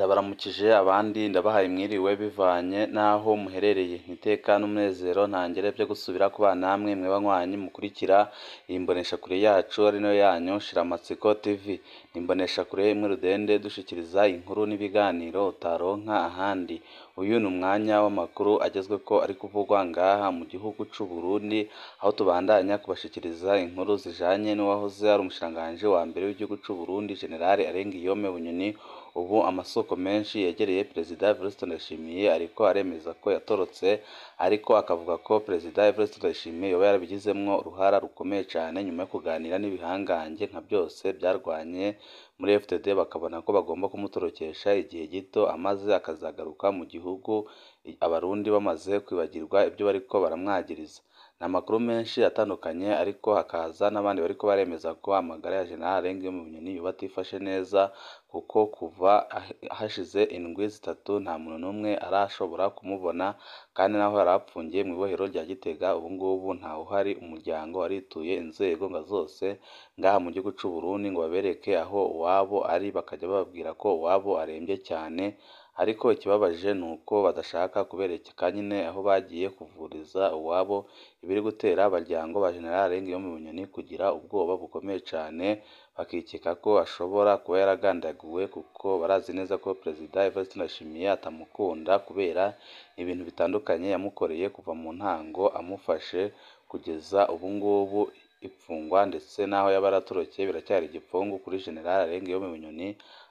Ndabaramukije abandi ndabahaye mwiriwe bivanye n'aho muherereye. Iteka n'umunezero ntangere vyo gusubira kubana namwe mwe banywanyi mukurikira iyi mboneshakure yacu ari nayo yanyu Shiramatsiko TV. Ni imboneshakure imwe rudende dushikiriza inkuru n'ibiganiro utaronka ahandi. Uyu ni umwanya w'amakuru agezweko ari kuvugwa ngaha mu gihugu c'u Burundi, aho tubandanya kubashikiriza inkuru zijanye n'uwahoze ari umushikiranganji wa mbere w'igihugu c'u Burundi General Arengiyome Bunyoni. Ubu amasoko menshi yegereye Perezida Evariste Ndayishimiye ariko aremeza ko yatorotse, ariko akavuga ko Perezida Evariste Ndayishimiye yoba yarabigizemwo uruhara rukomeye cane nyuma yo kuganira n'ibihangange nka vyose vyarwanye muri FDD, bakabona ko bagomba kumutorokesha igihe gito amaze akazagaruka mu gihugu abarundi bamaze kwibagirwa ivyo bariko baramwagiriza. Ni amakuru menshi atandukanye, ariko hakaza n'abandi bariko baremeza ko amagara ya General Arengiyome Bunyoni yoba atifashe neza, kuko kuva hashize indwi zitatu nta muntu n'umwe arashobora kumubona, kandi naho yari apfungiye mw'ibohero rya Gitega ubungubu ntawuhari. Umuryango warituye inzego nka zose ngaha mu gihugu c'u Burundi ngo babereke aho uwabo ari, bakaja bababwira ko uwabo aremvye cane, ariko ikibabaje nuko badashaka kubereka nyene aho bagiye kuvuriza uwabo, ibiri gutera abaryango ba General Arengiyome Bunyoni kugira ubwoba bukomeye cane, bakikeka ko ashobora kuba yaragandaguwe, kuko barazi neza ko Perezida Evariste Ndayishimiye atamukunda kubera ibintu bitandukanye yamukoreye kuva mu ntango amufashe kugeza ubungubu. Ifungwa ndetse n'aho yaba yaratorokeye biracyari igipfungu kuri General Arengiyome Bunyoni,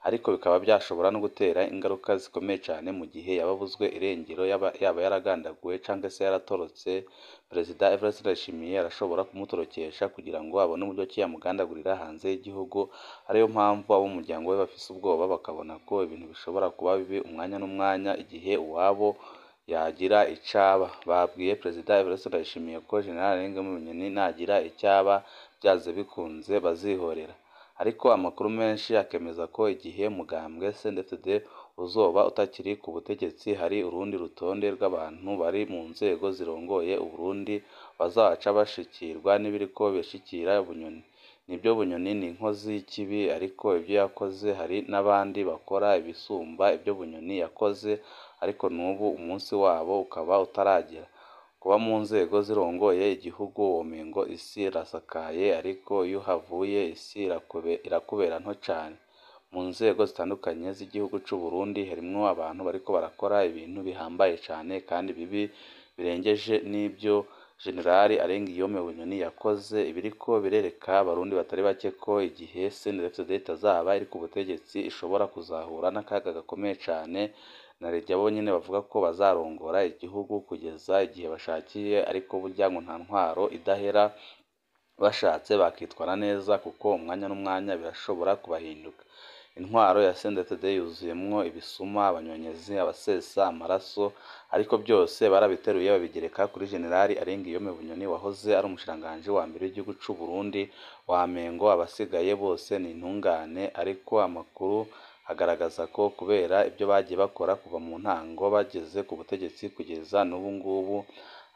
ariko bikaba vyashobora no gutera ingaruka zikomeye cane mu gihe yaba abuzwe irengero, yaba yaragandaguwe canke se yaratorotse. Perezida Evariste Ndayishimiye arashobora kumutorokesha kugira ngo abone uburyo ki yamugandagurira hanze y'igihugu, ariyo mpamvu abo mu muryango we bafise ubwoba, bakabona ko ibintu bishobora kuba bibi umwanya n'umwanya igihe uwabo yagira icaba. Babwiye Perezida Evariste Ndayishimiye ko General Arengiyome Bunyoni nagira icaba vyanze bikunze bazihorera, ariko amakuru menshi akemeza ko igihe umugambwe CNDD-FDD uzoba utakiri ku butegetsi, hari urundi rutonde rw'abantu bari mu nzego zirongoye Uburundi bazaca bashikirwa n'ibiriko bishikira Bunyoni. Nivyo, Bunyoni ni inkozi y'ikibi, ariko ivyo yakoze hari n'abandi bakora ibisumba ivyo Bunyoni yakoze, ariko n'ubu umunsi wabo ukaba utaragera. Kuba mu nzego zirongoye igihugu womengo isi irasakaye, ariko iyo uhavuye isi irakubera nto cane. Mu nzego zitandukanye z'igihugu c'u Burundi harimwo abantu bariko barakora ibintu bihambaye cane kandi bibi birengeje n'ivyo General Arengiyome Bunyoni yakoze, ibiriko birereka abarundi batari bake ko igihe CNDD-FDD itazaba iri ku butegetsi ishobora kuzahura n'akaga gakomeye cane, na rero bo nyene bavuga ko bazarongora igihugu kugeza igihe bashakiye, ariko burya ngo nta ntwaro idahera, bashatse bakitwara neza kuko umwanya n'umwanya birashobora kubahinduka. Intwaro ya CNDD-FDD yuzuyemwo ibisuma, abanyonyezi, abasesa amaraso, ariko byose barabiteruye babigereka kuri General Arengiyome Bunyoni wahoze ari umushikiranganji wa mbere w'igihugu c'u Burundi, wamengo abasigaye bose ni intungane, ariko amakuru agaragaza ko kubera ibyo bagiye bakora kuva mu ntango bageze ku butegetsi kugeza n'ubu ngubu,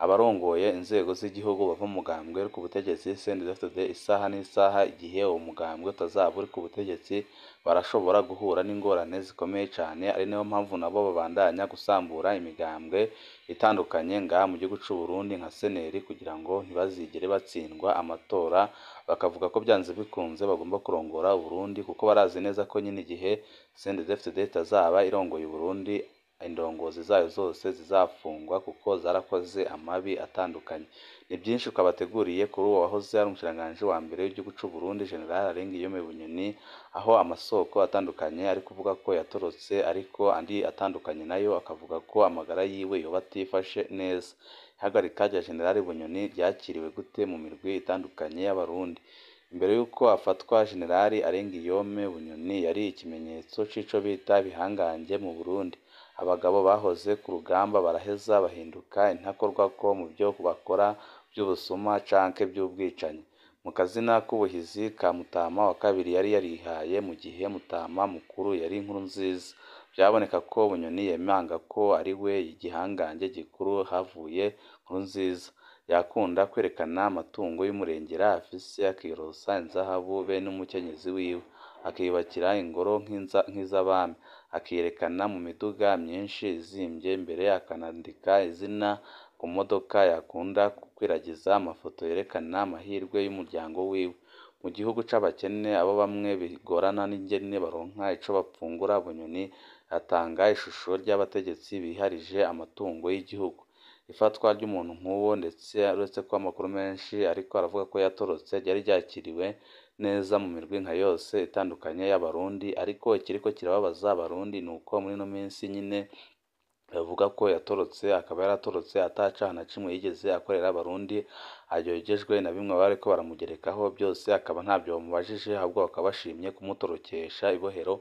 abarongoye inzego z'igihugu bava mu mugambwe uri ku butegetsi CNDD-FDD isaha n'isaha igihe uwo mugambwe utazaba uri ku butegetsi barashobora guhura n'ingorane zikomeye cane, ari nayo mpamvu nabo babandanya gusambura imigambwe itandukanye ngaha mu gihugu c'u Burundi nka seneri, kugira ngo ntibazigere batsindwa amatora, bakavuga ko vyanze bikunze bagomba kurongora Uburundi, kuko barazi neza ko nyene igihe CNDD-FDD itazaba irongoye Uburundi indongozi zayo zose zizafungwa kuko zarakoze amabi atandukanye. Ni vyinshi twabateguriye kuri uwo wahoze ari umushikiranganji wa mbere w'igihugu c'u Burundi General Arengiyome Bunyoni, aho amasoko atandukanye ari kuvuga ko yatorotse, ariko andi atandukanye nayo akavuga ko amagara yiwe yoba atifashe neza. Ihagarika rya General Bunyoni ryakiriwe gute mu mirwi itandukanye y'abarundi? Imbere y'uko afatwa, General Arengiyome Bunyoni yari ikimenyetso c'ico bita ibihangange mu Burundi. Abagabo bahoze ku rugamba baraheza bahinduka intakorwako mu vyo bakora vy'ubusuma canke vy'ubwicanyi. Mu kazina k'ubuhizi ka Mutama wa kabiri yari yarihaye, mu gihe Mutama mukuru yari Nkurunziza, vyaboneka ko Bunyoni yemanga ko ari we igihangange gikuru havuye Nkurunziza. Yakunda kwerekana amatungo y'umurengera afise, akiyorosa inzahabu be n'umukenyezi wiwe, akiyubakira ingoro nk'iz'abami. Akiyerekana mu miduga myinshi izimvye, mbere akanandika izina ku modoka. Yakunda gukwiragiza amafoto yerekana amahirwe y'umuryango wiwe. Mu gihugu c'abakene, abo bamwe bigorana n'ingene baronka ico bafungura, Bunyoni atanga ishusho ry'abategetsi biharije amatungo y'igihugu. Ifatwa ry'umuntu nk'uwo, ndetse uretse ko amakuru menshi ariko aravuga ko yatorotse, ryari ryakiriwe neza mu mirwi nka yose itandukanye y'Abarundi. Ariko ikiriko kirababaza Abarundi nuko muri ino minsi nyine bavuga ko yatorotse, akaba yaratorotse ata caha na kimwe yigeze akorera Abarundi, aryogejwe na bimwe bariko baramugerekaho byose, akaba ntabyo bamubajije, ahubwo bakaba bashimye kumutorokesha ibohero.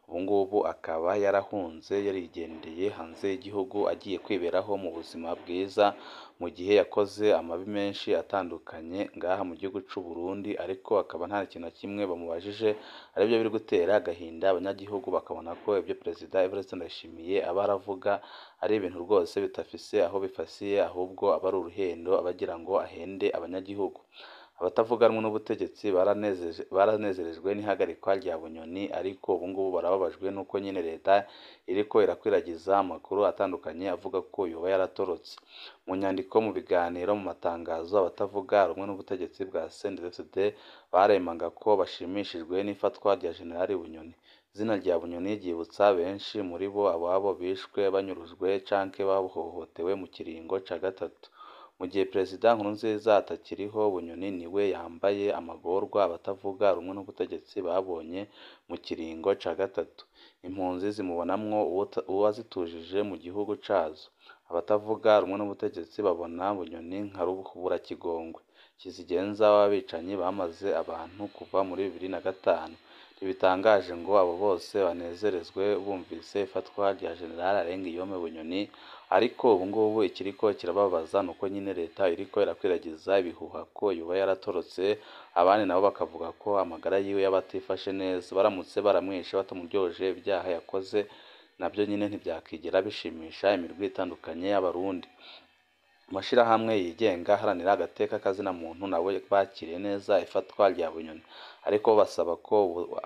Ubu ngubu akaba yarahunze, yarigendeye hanze y'igihugu, agiye kwiberaho mu buzima bwiza, mu gihe yakoze amabi menshi atandukanye ngaha mu gihugu c'u Burundi, ariko akaba nta kintu na kimwe bamubajije. Aribyo biri gutera agahinda abanyagihugu, bakabona ko ibyo Perezida Evariste Ndayishimiye aba aravuga ari ibintu rwose bitafise aho bifasiye, ahubwo aba ari uruhendo, aba agira ngo ahende abanyagihugu. Abatavuga rumwe n'ubutegetsi baranezerejwe n'ihagarikwa rya Bunyoni, ariko ubu ngubu barababajwe n'uko nyine leta iriko irakwiragiza amakuru atandukanye avuga ko yoba yaratorotse. Mu nyandiko, mu biganiro, mu matangazo, abatavuga rumwe n'ubutegetsi bwa CNDD-FDD baremanga ko bashimishijwe n'ifatwa rya Jenerali Bunyoni. Izina rya Bunyoni ryibutsa benshi muri bo ababo bishwe, banyurujwe canke bahohotewe mu kiringo ca gatatu. Mu gihe Perezida Nkurunziza atakiriho, Bunyoni niwe yambaye amagorwa abatavuga rumwe n'ubutegetsi babonye mu kiringo ca gatatu. Impunzi zimubonamwo uwazitujije mu gihugu cazo. Abatavuga rumwe n'ubutegetsi babona Bunyoni nka Ruburakigongwe, kizigenza w'abicanyi bamaze abantu kuva muri 2005. Ntibitangaje ngo abo bose banezerezwe bumvise ifatwa rya Jenerali Alain Bunyoni, ariko ubu ngubu ikiriko kirababaza nuko nyine leta iriko irakwiragiza ibihuha ko yoba yaratorotse, abandi nabo bakavuga ko amagara yiwe yaba atifashe neza. Baramutse baramwishe batamuryoje ibyaha yakoze, nabyo nyine ntivyakigera bishimisha imirwi itandukanye y'Abarundi. Amashirahamwe yigenga aharanira agateka k'azina muntu nabo bakiriye neza ifatwa rya Bunyoni, ariko basaba ko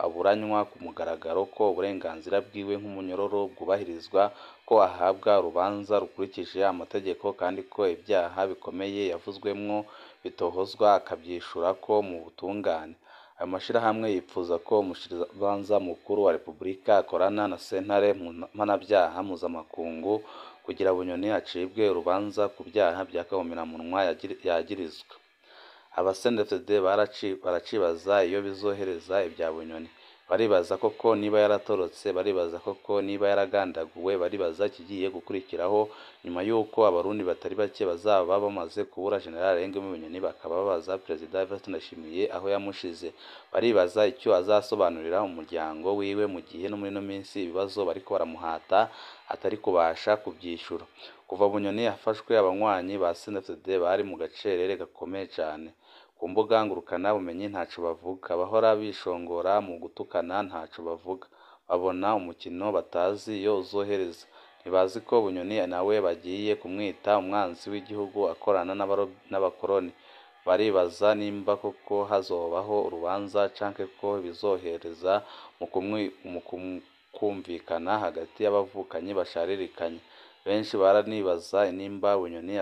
aburanywa ku mugaragaro, ko uburenganzira bwiwe nk'umunyororo bwubahirizwa, ko ahabwa urubanza rukurikije amategeko, kandi ko ibyaha bikomeye yavuzwemwo bitohozwa akavyishurako mu butungane. Ayo mashirahamwe yipfuza ko umushikirizamanza mukuru wa Repubulika akorana na sentare mpanavyaha mpuzamakungu kugira Bunyoni acibwe urubanza ku vyaha vya kahomeраmunwa yagirizwa. Aba CNDD-FDD baracibaza iyo bizohereza ibya Bunyoni. Baribaza koko niba yaratorotse, baribaza koko niba yaragandaguwe, baribaza ikigiye gukurikiraho nyuma y'uko Abarundi batari bake bazaba bamaze kubura Jenerali Alain Bunyoni, bakaba babaza Perezida Evariste Ndayishimiye aho yamushize. Baribaza icyo azasobanurira umuryango wiwe mu gihe no muri ino minsi ibibazo bariko baramuhata atari kubasha kuvyishura. Kuva Bunyoni afashwe, abanywanyi ba CNDD-FDD bari mu gacerere gakomeye cane. Ku mbuga ngurukana bumenyi ntaco bavuga, abahora bishongora mu gutukana ntaco bavuga, babona umukino batazi iyo uzohereza. Ntibazi ko Bunyoni nawe bagiye kumwita umwansi w'igihugu akorana n'abakoroni. Baribaza nimba koko hazobaho urubanza canke ko bizohereza mu kumvikana hagati y'abavukanyi basharirikanye. Benshi baranibaza nimba Bunyoni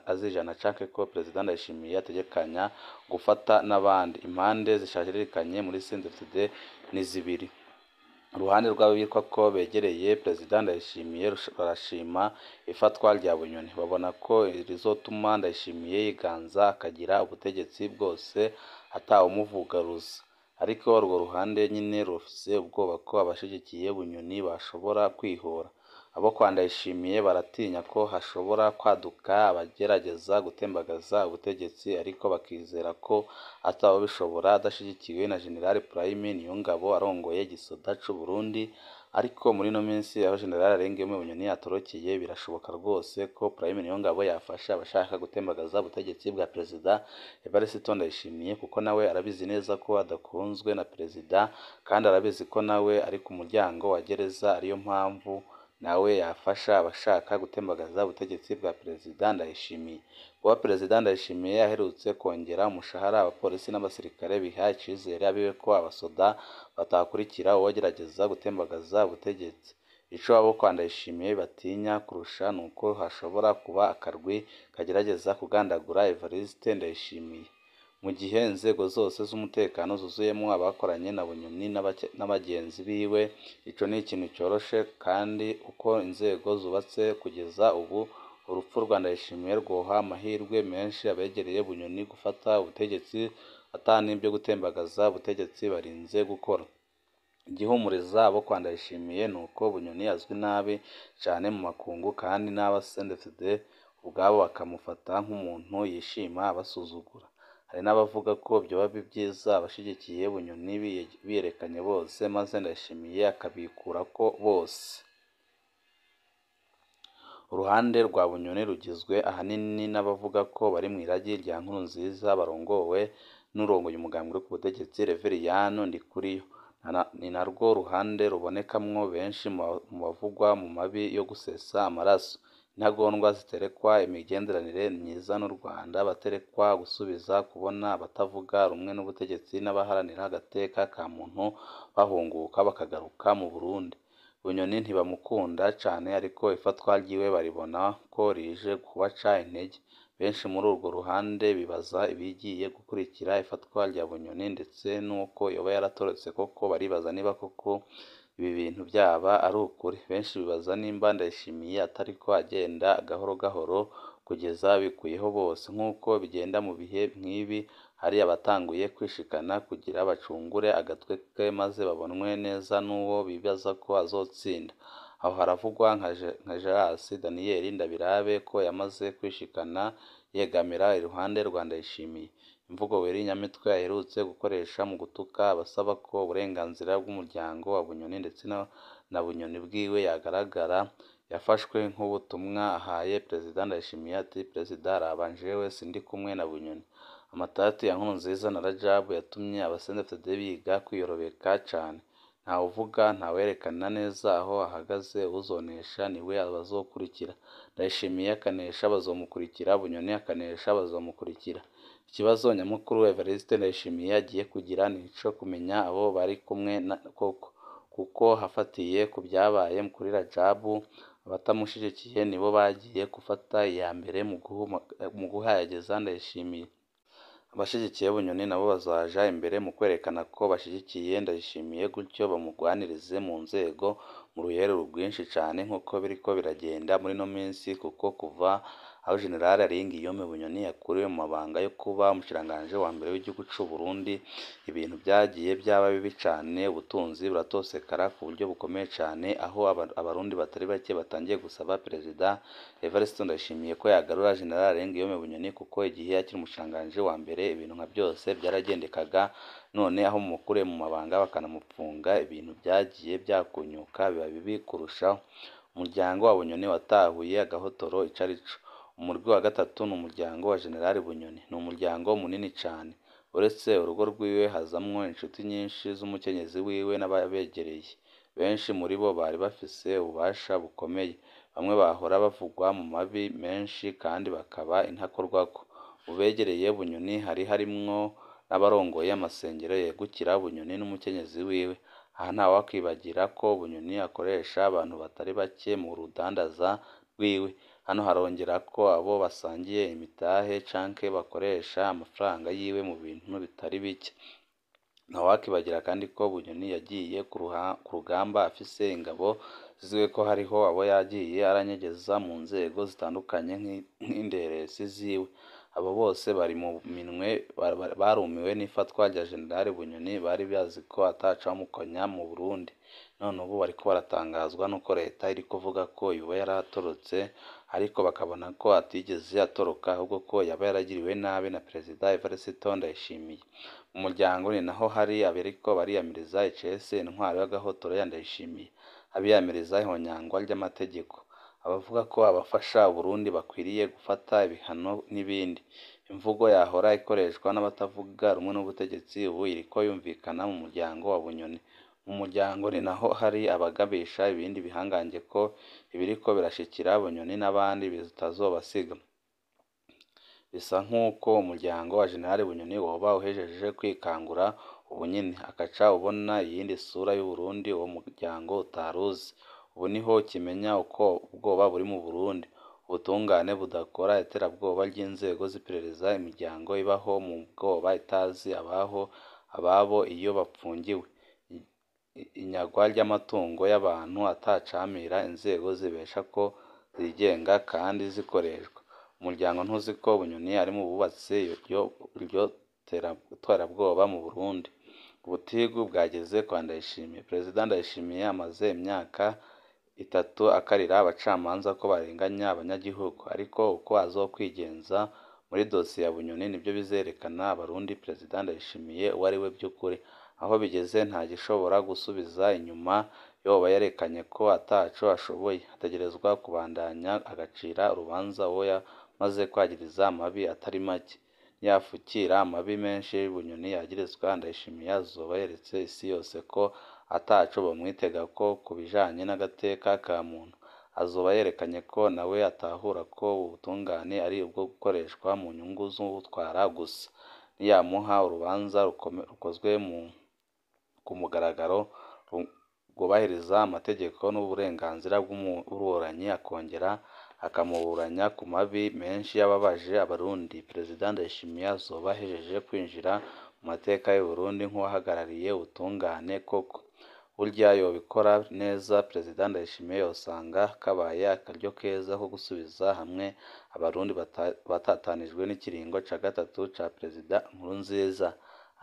azijana canke ko Perezida Ndayishimiye ategekanya gufata n'abandi. Impande zisharirikanye muri CNDD-FDD ni zibiri. Uruhande rw'abitwa ko begereye Perezida Ndayishimiye barashima ifatwa rya Bunyoni, babona ko rizotuma Ndayishimiye yiganza akagira ubutegetsi bwose atawumuvugaruza. Ariko urwo ruhande nyine rufise ubwoba ko abashigikiye Bunyoni bashobora kwihora. Abo kwa Ndayishimiye baratinya ko hashobora kwaduka abagerageza gutembagaza ubutegetsi, ariko bakizera ko atawobishobora adashigikiwe na Jenerali Prime Niyongabo arongoye igisoda c'u Burundi. Ariko muri ino minsi aho Jenerali Alain Bunyoni atorokeye, birashoboka rwose ko Prime Niyongabo yafasha abashaka gutembagaza ubutegetsi bwa Perezida Evariste Ndayishimiye, kuko nawe arabizi neza ko adakunzwe na Perezida, kandi arabizi ko nawe ari ku muryango wa gereza, ariyo mpamvu nawe yafasha abashaka gutembagaza ubutegetsi bwa Perezida Ndayishimiye. Kuba Perezida Ndayishimiye aherutse kongera umushahara abapolisi n'abasirikare biha icizere abiwe ko abasoda batakurikira uwogerageza gutembagaza ubutegetsi. Ico abo kwa Ndayishimiye batinya kurusha nuko hashobora kuba akarwi kagerageza kugandagura Evariste Ndayishimiye. Mu gihe inzego zose z'umutekano zuzuyemwo abakoranye na Bunyoni n'abagenzi biwe, ico ni ikintu coroshe kandi uko inzego zubatse kugeza ubu, urupfu rwa Ndayishimiye rwoha amahirwe menshi abegereye Bunyoni gufata ubutegetsi ata n'ivyo gutembagaza ubutegetsi barinze gukora. Igihumuriza abo kwa Ndayishimiye nuko Bunyoni azwi nabi cane mu makungu kandi n'aba CNDD-FDD ubwabo bakamufata nk'umuntu yishima abasuzugura. Hari n'abavuga ko vyoba vyiza abashigikiye Bunyoni biyerekanye bose maze Ndayishimiye akabikurako bose. Uruhande rwa Bunyoni rugizwe ahanini n'abavuga ko bari mw'iragi rya Nkurunziza barongowe n'urongoye umugambi uri ku butegetsi Reveriyani Ndikuriyo. Ni narwo ruhande rubonekamwo benshi mu bavugwa mu mabi yo gusesa amaraso, intagondwa ziterekwa imigenderanire myiza n'u Rwanda, abaterekwa gusubiza kubona abatavuga rumwe n'ubutegetsi n'abaharanira agateka ka muntu bahunguka bakagaruka mu Burundi. Bunyoni ntibamukunda cane ariko ifatwa ryiwe baribona ko rije kubaca intege. Benshi muri urwo ruhande bibaza ibigiye gukurikira ifatwa rya Bunyoni ndetse n'uko yoba yaratorotse koko, baribaza niba koko ibi bintu vyaba ari ukuri. Benshi bibaza nimba Ndayishimiye atariko agenda gahoro gahoro kugeza bikuyeho bose. Nk'uko bigenda mu bihe nk'ibi, hari abatanguye kwishikana kugira bacungure agatwe ke maze babonwe neza n'uwo bibaza ko azotsinda. Aho haravugwa nka Gerard Daniel Ndabirabe ko yamaze kwishikana yegamira iruhande rwa Ndayishimiye. Imvugo Willy Nyamitwe aherutse gukoresha mu gutuka abasaba ko uburenganzira bw'umuryango wa Bunyoni ndetse na Bunyoni bwiwe yagaragara, yafashwe nk'ubutumwa ahaye Perezida Ndayishimiye ati "Perezida raba jewe sindi kumwe na Bunyoni". Amatati ya Nkurunziza na Rajabu yatumye aba CNDD-FDD biga kwiyorobeka cane. Ntawuvuga, ntawerekana neza aho ahagaze, uwuzonesha niwe bazokurikira. Ndayishimiye akanesha bazomukurikira, Bunyoni akanesha bazomukurikira. Ikibazo nyamukuru Evariste Ndayishimiye agiye kugira nico kumenya abo bari kumwe koko, kuko hafatiye ku vyabaye kuri Rajabu, abatamushigikiye nibo bagiye gufata iya mbere mu guhayagiza Ndayishimiye. Abashigikiye Bunyoni nabo bazaja imbere mu kwerekana ko bashigikiye Ndayishimiye, gutyo bamugwanirize mu nzego mu ruherero rwinshi cane nk'uko biriko biragenda muri ino minsi, kuko kuva aho General Guillaume Bunyoni yakuriwe mu mabanga yo kuba umushikiranganji wa mbere w'igihugu c'u Burundi, ibintu vyagiye vyaba bibi cane, ubutunzi buratosekara ku buryo bukomeye cane, aho abarundi batari bake batangiye gusaba Perezida Evariste Ndayishimiye ko yagarura General Guillaume Bunyoni, kuko igihe akiri umushikiranganji wa mbere ibintu nka byose vyaragendekaga, none aho mumukuriye mu mabanga bakanamupfunga, ibintu vyagiye vyakunyuka biba bibi kurushaho. Umuryango wa Bunyoni watahuye agahotoro icarico. Umurwi wa gatatu ni umuryango wa General Bunyoni. Ni umuryango munini cane. Uretse urugo rwiwe hazamwo inshuti nyinshi z'umukenyezi wiwe n'ababegereye. Benshi muri bo bari bafise ububasha bukomeye. Bamwe bahora bavugwa mu mabi menshi kandi bakaba intakorwako. Mu begereye Bunyoni hari harimwo n'abarongoye amasengero yegukira Bunyoni n'umukenyezi wiwe. Aha ntawakwibagira ko Bunyoni akoresha abantu batari bake mu rudandaza rwiwe. Hano harongerako abo basangiye imitahe canke bakoresha amafaranga yiwe mu bintu bitari bike. Ntawakwibagira kandi ko Bunyoni yagiye ku rugamba afise ingabo ziziwe ko hariho abo yagiye aranyegeza mu nzego zitandukanye nk'inderesi ziwe. Abo bose bari mu minwe barumiwe n'ifatwa rya General Bunyoni, bari bazi ko atacamukonya mu Burundi. None ubu bariko baratangazwa nuko leta iri kuvuga ko yoba yaratorotse, ariko bakabona ko atigeze atoroka, ahubwo ko yaba yaragiriwe nabi na Perezida Evariste Ndayishimiye. Mu muryango ni naho hari abariko bariyamiriza icese intwaro y'agahotoro ya Ndayishimiye, abiyamiriza ihonyangwa ry'amategeko, abavuga ko abafasha Uburundi bakwiriye gufata ibihano n'ibindi. Imvugo yahora ikoreshwa n'abatavuga rumwe n'ubutegetsi ubu iriko yumvikana mu muryango wa Bunyoni. Mu muryango ni naho hari abagabisha ibindi bihangange ko ibiriko birashikira Bunyoni n'abandi bitazobasiga. Bisa nk'uko umuryango wa General Bunyoni woba uhejeje kwikangura ubu nyene, akaca ubona iyindi sura y'Uburundi uwo muryango utaruzi. Ubu niho ukimenya uko ubwoba buri mu Burundi, ubutungane budakora, iterabwoba ry'inzego z'iperereza, imiryango ibaho mu bwoba itazi ababo iyo bapfungiwe, inyagwa ry'amatungo y'abantu atacamira, inzego zibesha ko zigenga kandi zikoreshwa. Umuryango ntuzi ko Bunyoni ari mu bubatse iryo terabwoba mu Burundi. Ubutigu bwageze kwa Ndayishimiye. Perezida Ndayishimiye amaze imyaka 3 akarira abacamanza ko barenganya abanyagihugu, ariko uko azokwigenza muri dosiye ya Bunyoni nivyo bizerekana abarundi Perezida Ndayishimiye uwo ari we vy'ukuri. Aho bigeze nta gishobora gusubiza inyuma yoba yerekanye ko ataco ashoboye, ategerezwa kubandanya agacira urubanza uwo yamaze kwagiriza amabi atari make. Niyafukira amabi menshi Bunyoni yagirizwa, Ndayishimiye azoba yeretse isi yose ko ataco bomwitegako ku bijanye n'agateka ka muntu. Azoba yerekanye ko nawe atahura ko ubutungane ari ubwo gukoreshwa mu nyungu z'uwutwara gusa. Niyamuha urubanza rukozwe ku mugaragaro rwubahiriza amategeko n'uburenganzira bw'umuburanyi, akongera akamuburanya ku mabi menshi yababaje Abarundi, Perezida Ndayishimiye azoba ahejeje kwinjira mu mateka y'Uburundi nk'uwahagarariye ubutungane koko. Burya yobikora neza Perezida Ndayishimiye yosanga kabaye akaryo keza ko gusubiza hamwe Abarundi batatanijwe n'ikiringo ca gatatu ca Perezida Nkurunziza.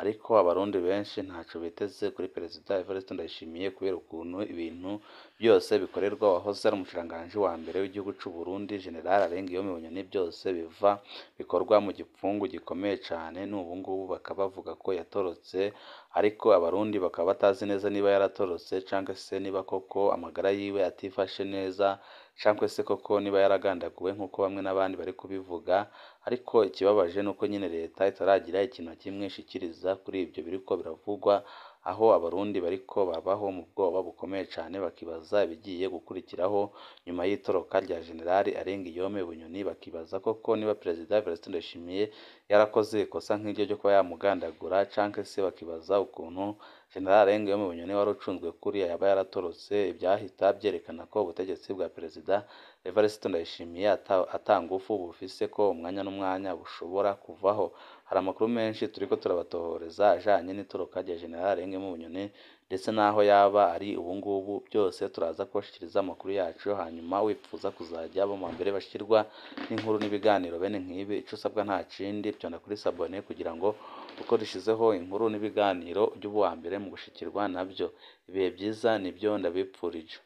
Ariko Abarundi benshi ntaco biteze kuri Perezida Evariste Ndayishimiye kubera ukuntu ibintu byose bikorerwa uwahoze ari umushikiranganji wa mbere w'igihugu c'u Burundi General Alain-Guillaume Bunyoni, byose biva bikorwa mu gipfungu gikomeye cane, n'ubu ngubu bakaba bavuga ko yatorotse, ariko Abarundi bakaba batazi neza niba yaratorotse canke se niba koko amagara yiwe atifashe neza, canke se koko niba yaragandaguwe nk'uko bamwe n'abandi bari kubivuga. Ariko ikibabaje nuko nyene leta itaragira ikintu na kimwe ishikiriza kuri ivyo biriko biravugwa, aho Abarundi bariko babaho mu bwoba bukomeye cane, bakibaza ibigiye gukurikiraho nyuma y'itoroka rya General Alain-Guillaume Bunyoni, bakibaza koko niba Perezida Evariste Ndayishimiye yarakoze ikosa nk'iryo ryo kuba yamugandagura, canke se bakibaza ukuntu General Alain-Guillaume Bunyoni wari ucunzwe kuriya yaba yaratorotse. Ivyahita vyerekana ko ubutegetsi bwa Perezida Evariste Ndayishimiye ata ngufu bufise, ko umwanya n'umwanya bushobora kuvaho. Hari amakuru menshi turiko turabatohoreza ajanye n'itoroka rya General Alain-Guillaume Bunyoni ndetse n'aho yaba ari ubungubu, byose turaza kubashikiriza amakuru yacu. Hanyuma wipfuza kuzajya aba mu mbere bashirwa n'inkuru n'ibiganiro bene nk'ibi, ico usabwa nta kindi, fyonda kuri sabone kugira ngo uko dushizeho inkuru n'ibiganiro ujye uba uwa mbere mu gushikirwa navyo. Ibihe vyiza nivyo ndabipfurije.